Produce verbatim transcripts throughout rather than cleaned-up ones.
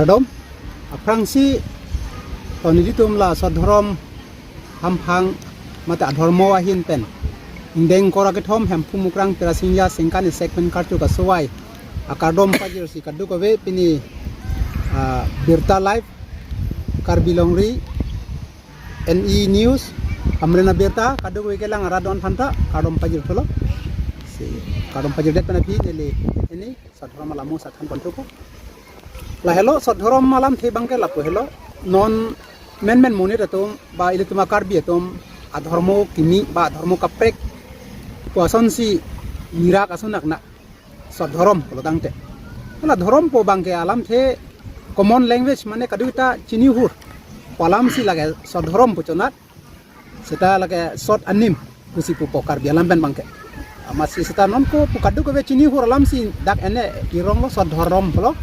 Kardom, aphrangsi tonidi tum la sot dhorom hamphang mate adhormo ahin pen ingdeng kora kethom Hemphu Mukrang Pirasingja Sengkan Segment Karchuk asovai akardom pajirsi kadokave pini, ah, Birta Live, Karbi Longri, N E News, Amrena Birta, kadokave kelang arat don aphanta kardom pajirthulo. Si kardom pajirdet pen aphi neli ini sot dhorom alamo sathan ponthupo. Lahelo sot dhorom alamthe abangke lapu helo. Non menmen monit atum ba ilitum a-Karbi atum adhormo kimi ba adhormo kaprek pu asonsi nirak ason akna sot dhorom pulo tangte. Hala dhorom pu abangke alamthe common language mane kadokave ta chinihur pu alamsi lake sot dhorom pu chonat. Seta lake sot anim pusi pupo Karbi alam pen abangke. Amatsi seta nonko pu kadokave chinihur alamsi dak ene ironglo sot dhorom pulo.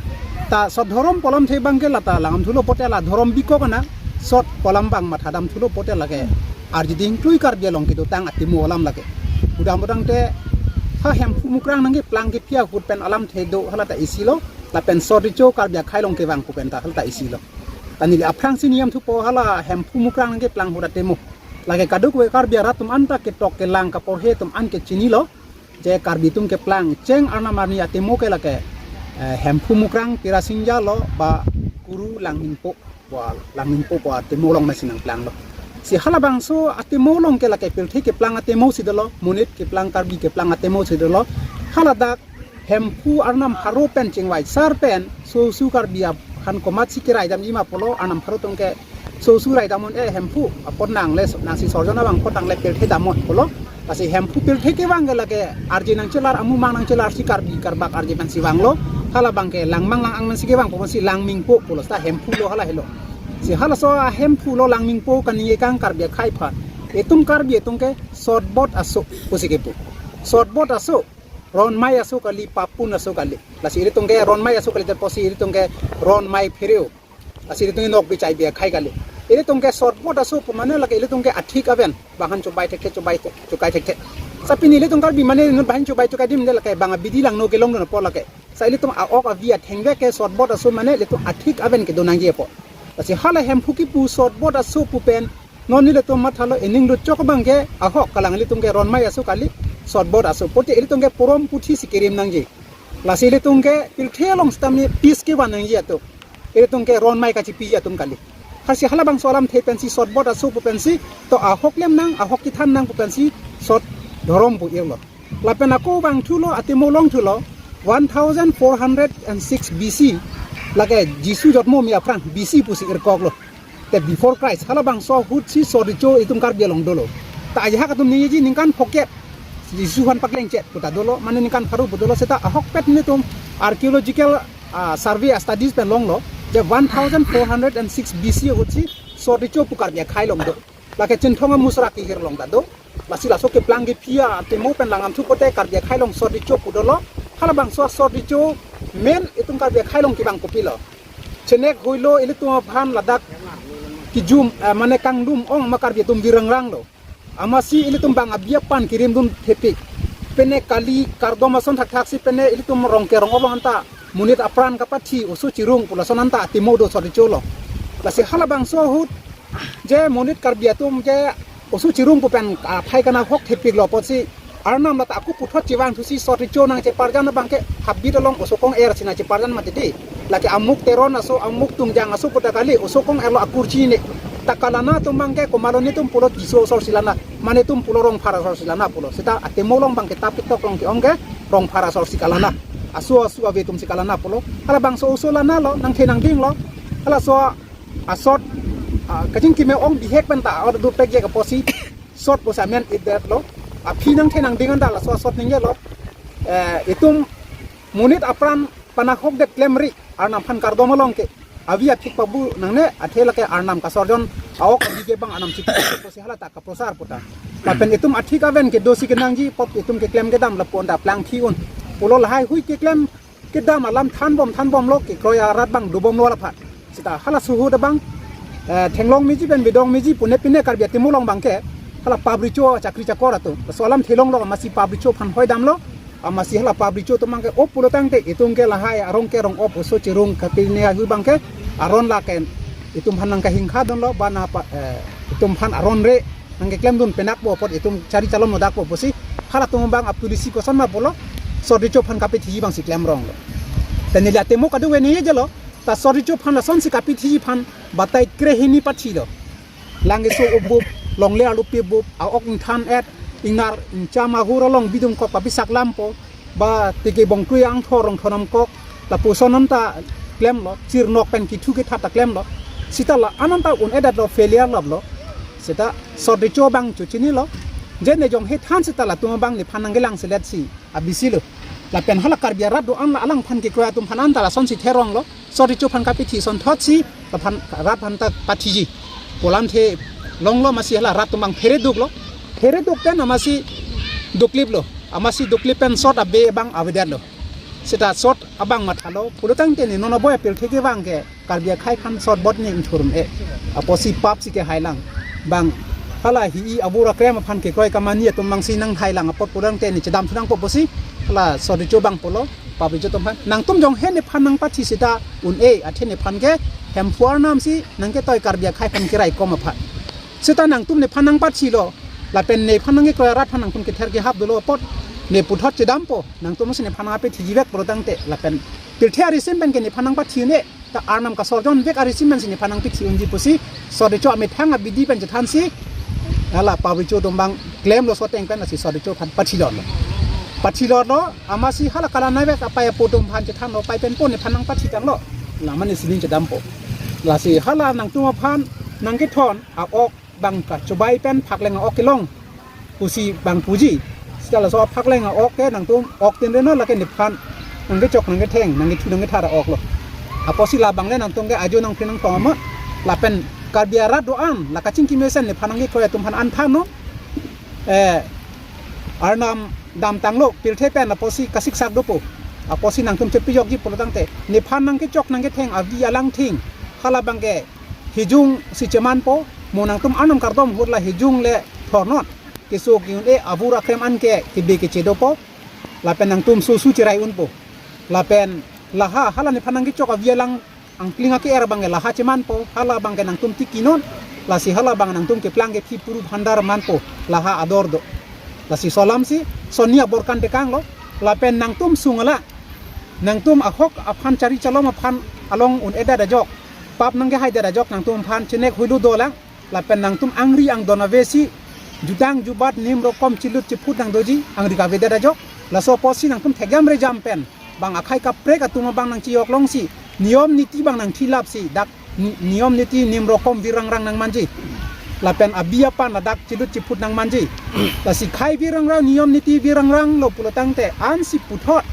Ta sot dhorom pu alamthe abangke lata langdamthulo pote la dhorom bikok ana sot pu alam abang mathadamthulo pote lake arjiding tui Karbi along kedotang atimo alam lake. Udam udang te ha Hemphu Mukrang nangkeplang kephi ahut pen alamthe do halata isilo, lapen sot recho Karbi akhei along kevang pu penta halata isilo. Ta neli aphrangsi niam thupo hala Hemphu Mukrang nangkeplang ahut atimo. Lake kadokave Karbi arat atum anta ketok kelang kaporhe atum an ke chinilo. Je Karbi atum keplang cheng arnam arni atimo ke lake, eh, Hemphu Mukrang Pirasingja lo ba Kuru Langmingpo, wa Langmingpo pu atimo along masi nangplanglo. Si halabangso atimo along ke lake pirthe keplang atimo si dolo, monit keplang Karbi keplang atimo si dolo. Haladak Hemphu arnam pharo pen chingvai sar pen sosu Karbi aphan komatsi keraidamji ma pulo, arnam pharo atum ke sosu raidam un-e Hemphu apot nangle so-, nangsi sorjon abang apot nangle pirthe dam un pulo. Lasi Hemphu pirthe kevang ke lake arje nangchelar, amumang nangchelarsi Karbi karbak arje pensi vanglo. Halabangke langmang lang-ang pensi kevang pu pensi Langmingpo pulo, seta Hemphu lo hala helo. Si halaso a-Hemphu lo Langmingpo kaningje kang Karbi akhei aphan. Itum Karbi atum ke sotbot aso pusi kepu. Sotbot aso, ronmai aso kali, papun aso kali. Lasi ilitum ke ronmai aso kali te pusi ilitum ke ronmai phereo. Lasi ilitum ke nok bichai bi akhei kali. Ilitum ke sotbot aso pu mane lake ilitum ke athik aven, bang aphan chubai thekthe, chubai the-, chukai thekthe. Sa pini ilitum Karbi mane inut bang aphan chubai chukai adim de lake bang abidi langno kelongdun apot lake. Sa ilitum a-ok avi athengvek ke sotbot aso mane ilitum athik aven kedo nangji apot. Lasi hala Hemphu kipu sotbot aso pu pen non ilitum mathalo ening lut chok abangke ahok kalang, ilitum ke ronmai aso kali, sotbot aso. Pote ilitum ke porom puthi si kerim nangji. Lasi ilitum ke pirthe along sitame peace kevan nangji atum. Ilitum ke ronmai kachipiji atum kali. Lasi halabangso alamthe pensi sotbot aso pu pensi to ahok lem nang, ahok kethan nang pu pensi sot dhorom pu irlo. Lapen ako vangthulo, atimo longthulo, one thousand four hundred and six B C, lake Jisu jotmo mi aphrang B C pusi irkoklo. Te before Christ, halabangso ahut si sot recho itum Karbi along dolo. Ta ajahak atum ningjeji ningkan phokep Jisu aphan pakleng chet puta dolo, mane ningkan pharo pu dolo, seta ahokpet nelitum archaeological, ah, survey studies pen longlo, je one thousand four hundred and six B C ahut si sot recho pu Karbi akhei along do. Lake Chinthong amusra kehir along ta do. Lasi laso keplang kephi atimo pen langdamthu pote Karbi akhei along sot recho pu dolo. Halabangso sot recho main itum Karbi akhei along kevang kopilo. Chenek hoilo ilitum aphan ladak kijum, eh, mane kanglum ong ma Karbi atum virangrang lo. Amatsi ilitum bang abi apan kerimdun thepik. Pene kali kardom ason thakthak si pene ilitum Rongke Rong-op along anta monit apran kapathi oso chirung pu lason anta atimo do sot recho lo. Lasi halabangso ahut je monit Karbi atum je oso chirung pu pen aphai kana hok thepiklo apotsi arnam lata ako puthot chevangthusi sot recho nangcheparjan abangke habit along oso kong-er si nangcheparjan mati di. Lake amuk Teron aso, amuk Tungjang aso puta kali, oso kong-erlo akur chini. Ta kalana atum abangke komatlo, netum pulo Tisso asor si lana, mane netum pulo Rongphar asor si lana pulo. Seta atimo along abangke ta pitok along ke-ong ke Rongphar asor si kalana. Aso aso ave atum si kalana pulo. Halabangso oso lanalo, nangthe nangdinglo. Halaso asot, ah, kachingki me-ong bihek penta or dupek je apotsi sot pusi amen idetlo. Aphi nangthe nangding anta laso asot ningjelo. Eh, itum monit apran panahokdet klemri arnam aphan kardom along ke avi athik pabu nangne, athe lake arnam kasorjon, a-ok abi ke bang arnam si pusi halata kaprosar puta. Lapen itum athik aven kedo si kenangji apot itum keklem kedam lapu anta plangthi un pulo, lahaihui keklem kedam alam thanbom thanbomlo, kekroi arat abang dobomlo laphan. Seta halaso ahut abang, eh, theklong meji pen bidong meji pune pine Karbi atimo along abangke hala pap recho chakri chakor atum. Laso alamthe longlo amatsi pap recho aphan hoidamlo. Amatsi hala pabri cho atum abang ke op pulo tangte itum ke lahai arong ke rong op oso chirung kapine ahui abang ke aron laken itum aphan nangkahingkha dunlo ba na pa, eh, itum aphan aron re nangkeklem dun penap po apot itum chari chalom modak po pusi halatum abang a policy koson ma pulo, sot recho aphan kapethiji abangsi klemronglo. Te neli atemo kadokave ningje lo, ta sot recho aphan lasonsi kapethiji aphan batai krehini pathilo. Lang keso ubup, longle alupi bup, a-ok ingthan et, ingnar ingcham ahur along bidung kok papisak lampo, ba tiki bongkrui angthor rong thonam kok, lapuson anta klemlo, chirnok pen kithu kithat ta klemlo. Seta la-an anta un-edet lo, failure lap lo. Seta sot recho abang cho chinilo. Je ne jong he than seta latum abang nephan nangkelang selet si abisi lo. Lapen hala Karbi arat do-an la alangphan kekroi atum aphan anta lasonsi theronglo. Sot recho aphan kapethi asonthotsi aphan rat aphan ta pathiji. Pu alamthe longlo, amatsi hala rat atum abang phere duklo. Phere duk pen amatsi dukliplo. Amatsi duklip pen sot abe abang avedetlo. Seta sot abang mathalo. Pulo tangte ne non aboi apirthe kevang ke Karbi akhei aphan sot bot ne ingthur un-e. Apotsi papsi kehailang. Bang hala hi-i avur akrem aphan kekroi kamani atum abangsi nanghailang apot pulo tangte ne chedam thunang po pusi hala sot recho abang pulo. Pabri cho atum aphan. Nangtum jong he nephan nangpathi seta un-e, athe nephan ke Hemphu arnam si nangketoi Karbi akhei aphan keraikom aphan. Seta nangtum nephan nangpathilo. Lapen nephan nangkekroi arat aphan nangtum kether kehap dolo apot ne puthot chedampo. Nangtum si nephan nangpethiji vek pulo tangte. Lapen pirthe arisim pen ke nephan nangpathi un-e. Ta arnam kasor jonvek arisim pensi nephan nangpethi unji pusi sot recho amethang abidi pen chethansi hala pabri cho atum abang klemlo sot ateng pen, lasi sot recho aphan pathilotlo. Pathilotlo, amatsi hala kalanai vek apai apo atum aphan chethanlo, pai pen po nephan nangpathi tanglo. La mane sining chedampo. Lasi hala nangtum aphan nangkethon a-ok abang kachobai pen phakleng a-ok kelong pusi abang puji. Seta laso phakleng a-ok ke nangtum ok tin reno, lake nephan nangkechok nangketheng nangkethu nangkethat a-oklo. Apotsi labang le nangtum ke ajo nangpri nangtong amat. Lapen Karbi arat do-an la kachingki mesen nephan nangkekroi atum aphan an thannon. Eh, arnam damtanglo pirthe pen apotsi kasiksak dopo. Apotsi nangtum chepijokji pulo tangte nephan nangkechok nangketheng avi alangting hala abang ke hijung si chemanpo. Mo nangtum arnam kardom ahut la hijung le thornon. Keso ke-un-e, avur akrem an ke kebe keche dopo. Lapen nangtum susu cherai unpo. Lapen laha hala nephan nangkechok avi alang angkling ake-er abang ke laha chemanpo. Hala abang ke nangtum tikinon. Lasi hala abang nangtum keplang kephi puru bhandar manpo. Laha ador do. Lasi so alamsi sonni aborkan tekanglo. Lapen nangtum sung ala, nangtum ahok aphan chari chalom aphan along un-edet ajok, pap nangkehaidet ajok nangtum aphan chenek huilu dolang. Lapen nangtum angri angdon avesi jutang jubat nim rokom chilut chiphut nangdoji, angri kavedet ajok. Laso apotsi nangtum thekjam rejam pen bang akhei kaprek atum abang nangchijok longsi niyom niti abang nangthilapsi dak ni-, niyom niti nim rokom virang rang nangmanji. Lapen abi apan ladak chilut chiphut nangmanji. Lasi khei virang rang, niyom niti virang ranglo pulo tangte ansi puthot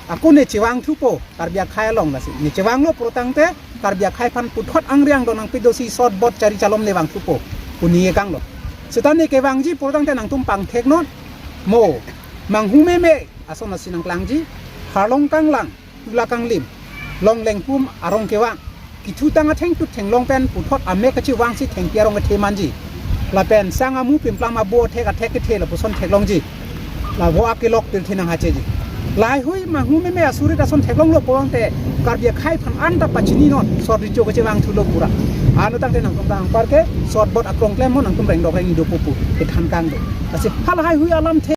ako ne chevang thupo Karbi akhei along. Lasi ne chevanglo pulo tangte Karbi akhei aphan puthot angri angdon nangpidosi sot bot chari chalom ne vang thupo pu ningje kanglo. Seta ne kevangji pulo tangte nangtum pangtheknon. Mo manghu meme ason asi nangklangji. Harlong kanglang, tula kanglim, long lengpum arong kevang, kithutang athengtut thenglong pen puthot amek kachevangsi thengpi arong kethe manji. Lapen sang amu pimplam abo athek athek kethe lapuson theklongji. La vo akelok pirthe nanghacheji. Lahaihui manghu meme asurit ason theklonglo pulo tangte Karbi akhei aphan anta pachininon, sot recho kachevang thulo pura. Ano tangte nangtum ta anpar ke sot bot akrong klemnon, nangtum rengdok rengni dopo pu kethan kanglo. Lasi halahaihui alamthe